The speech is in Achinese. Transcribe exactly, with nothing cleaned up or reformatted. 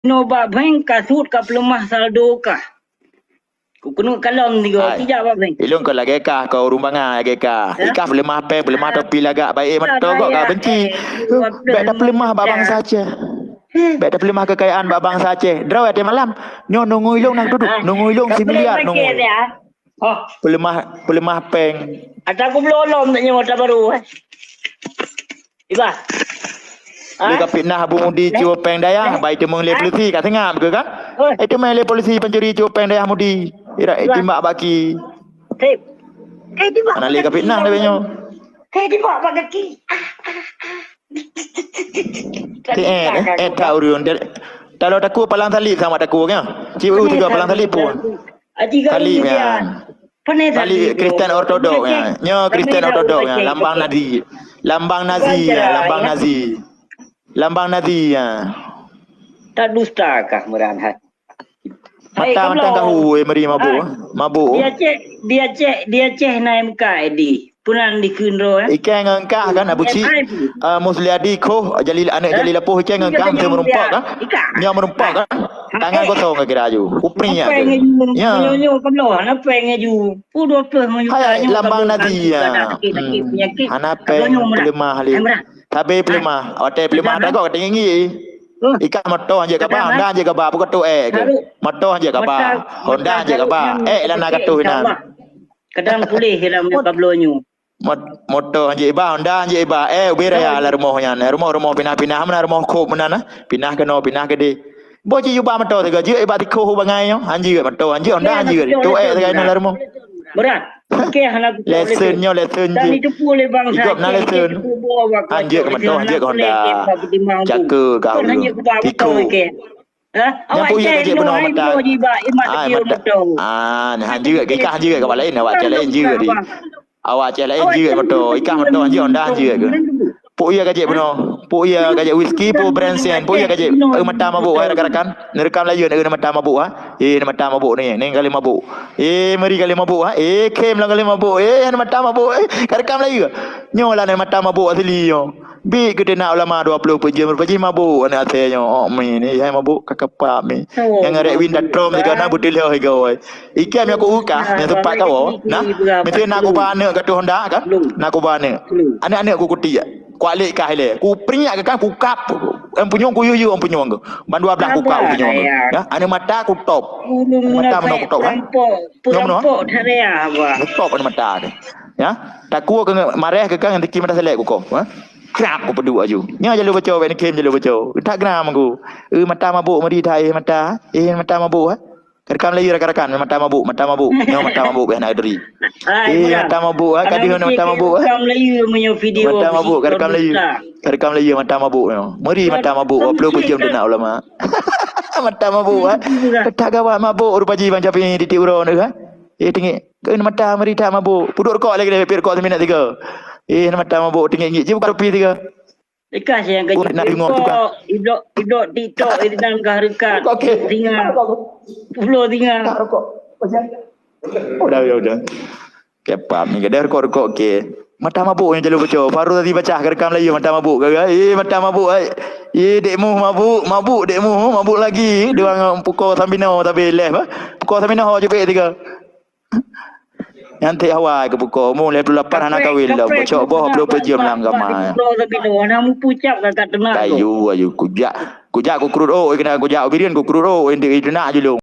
Inoe bak bank ka sut ka peuleumah saldo kah. Ku keuneuk kalon tiga, hai, tijak bak bank. Ilôn kon lagèe kah, kon ureueng bangai lagèe kah. Hah? Ikah peuleumah pèng, peuleumah topi lagak, baik, eh, mantong kok ka benci. Bèk tapeuleumah bak bansa Aceh. Bèk tapeuleumah kekayaan bak bansa Aceh. Droe watèe malam, nyoe nunggu ilôn na dudoe, nunggu ilôn similiar nunggu. Peuleumah, peuleumah pèng. Ata kubloe lom nyoe ata baru, eh. Iba. Lé ka fitnah Abu Mudi cuba pèng dayah, bai teumèe lé polisi, ka seungab keu kan? Eh, teumèe lé polisi pencuri cuba pèng dayah Mudi. Ira timbak baki. Sip. Eh, timbak. Mana lé ka fitnah lé nyoe. Eh, timbak bak kaki. Ah, ah, ah. Ti eh, eh, eh, tak ureueng. Kalau takue palang salib sama takue kan? Cik u tiga palang salib pun. Salib kan? Salib Kristen Ortodok ya. Nyo Kristen Ortodok ya. Lambang Nazi. Lambang Nazi ya. Lambang Nazi. Lambang Nazi ya. Tak dusta kah Meuran hai? Mata mantang kahu, eh, meri mabuk, eh. Mabuk. Di Aceh, di Aceh, di Aceh na M K di. Peunan dikheun droe, eh. Ikai ngon kah kan, Abu Cik? Ah, Musliadi Khoh, Jalil, aneuk Jalil Lapoh, ikai ngon kah, meurumpok kan? Nyoe meurumpok kan? Tangan kosong ka kira aju. Kupri ya. Nyoe, nyoe, nyoe, nyoe, nyoe, Hai, lambang Nazi ya. Hana pèng peuleumah lé. Sabé peuleumah. Watèe peuleumah dago tinggi. Ikah moto hanjeuet kaba, Honda hanjeuet kaba, peue ka tu eh ke? Moto hanjeuet kaba, Honda hanjeuet kaba. Eh, lana ka tuh inan. Kadang puléh dalam kabloe nyoe. Mot-, moto hanjeuet iba, Honda hanjeuet iba. Eh, ubé raya lam rumoh nyan. Rumoh-rumoh pinah-pinah, meunan rumoh kop meunan nah. Pinah keunoe, pinah keudéh. Boh jiyue ba moto sigoe, jeuet iba tikhoh u bangai nyoe. Hanjeuet moto, hanjeuet Honda, hanjeuet. Tu eh sigoe inan lam rumoh. Berat. Oke, hana lesen nyoe, lesen jih. Igop na lesen. Hanjeuet keu moto, hanjeuet keu Honda. Cakeuh kah ureueng. Tikhoh. Hah? Nyan peue ka jeuet bunoe mata. Ai, mata. Ah, nyan hanjeuet, ikah hanjeuet keu laén, awak cah laén jeuet di. Awak cah laén jeuet moto, ikah moto hanjeuet, Honda hanjeuet keu. Peue ka jeuet bunoe? Peue ka jeuet whisky, peue bransen, peue ka jeuet? Eh, mata mabuk, hai rakan-rakan. Neureukam layeue, eh, mata mabuk, ha? Eh, mata mabuk ni, ni kali mabuk. Eh, meri kali mabuk, ha? Eh, kem lah kali mabuk. Eh, mata mabuk, eh. Ka reukam layeue. Nyoe lah mata mabuk asli nyoe. Bit keu teunak ulama dua ploh peuet jeuem rupa jih mabuk aneuk asèe nyoe. Oh, mi ni hai mabuk ka kapap mi. Nyang ngarek win datrom sigoe na beuteuloh sigoe. Ikan nyang ku uka, nyang sempat kawo. Nah, mesti nak kuba aneuk ka tu Honda kan? Nak kuba aneuk. Aneuk-aneuk ku kutik. Kualek kah ilèe. Ku peringat ke kan ku kap. Em punyong ku yuyu em punyong ke. Ban dua belah ku kap punyong ke. Ya, aneuk mata ku top. Mata meunoe ku top kan? Nyoe meunoe. Ku top aneuk mata tu. Ya, takue ke mareh ke kan ngon tiki mata selek ku ko. Ha? Krap ku peuduek aju. Nyoe jalur boco, bèk neukem jalur boco. Utak gram aku. Eh, mata mabuk meri that, eh, mata. Eh, mata mabuk, ha? Ka reukam layeue rakan-rakan, mata mabuk, mata mabuk. Nyoe mata mabuk, eh, nak deri. Eh, mata mabuk, ha? Ka deuh mata mabuk, ha? Mata mabuk, ka reukam layeue. Ka reukam layeue mata mabuk nyoe. Meri mata mabuk, dua ploh peuet jeuem teunak ulama. Mata mabuk, ha? Peugah gawat mabuk rupa jih Bang Syafi'i titik uroe nyoe, ha? Eh, teungoh. Keu mata meri that mabuk. Peuduek rukok lagèe nyan, peuduek rukok seuminat tiga. Eh, mata mabuk teungoh ngiek. Jih buka topi tiga. Ikah nyang ka jipeuduek rukok, iblok, iblok TikTok, iridang kah reukat. Rukok, okey. Singa. Rukok. Puluh singa. Rukok. Udah, udah, udah. Kepam ni, kadang rukok-rukok, okey. Mata mabuk nyang jalur boco. Baru tadi baca, ka reukam layeue mata mabuk. Eh, mata mabuk, eh. Eh, dek muh mabuk, mabuk dek muh, mabuk lagi. Dua ngon puko sambino, tapi leh, bah. Puko sambino, ho jubek tiga. Nyan teuh awai keu buko, umur lhèe ploh lapan hana kawin lom. Cok boh ploh peuet jeuem lam agama. Kayu, ayu, kujak. Kujak kukrut ôk, kena kujak ubirian kukrut ôk, inti teunak julung.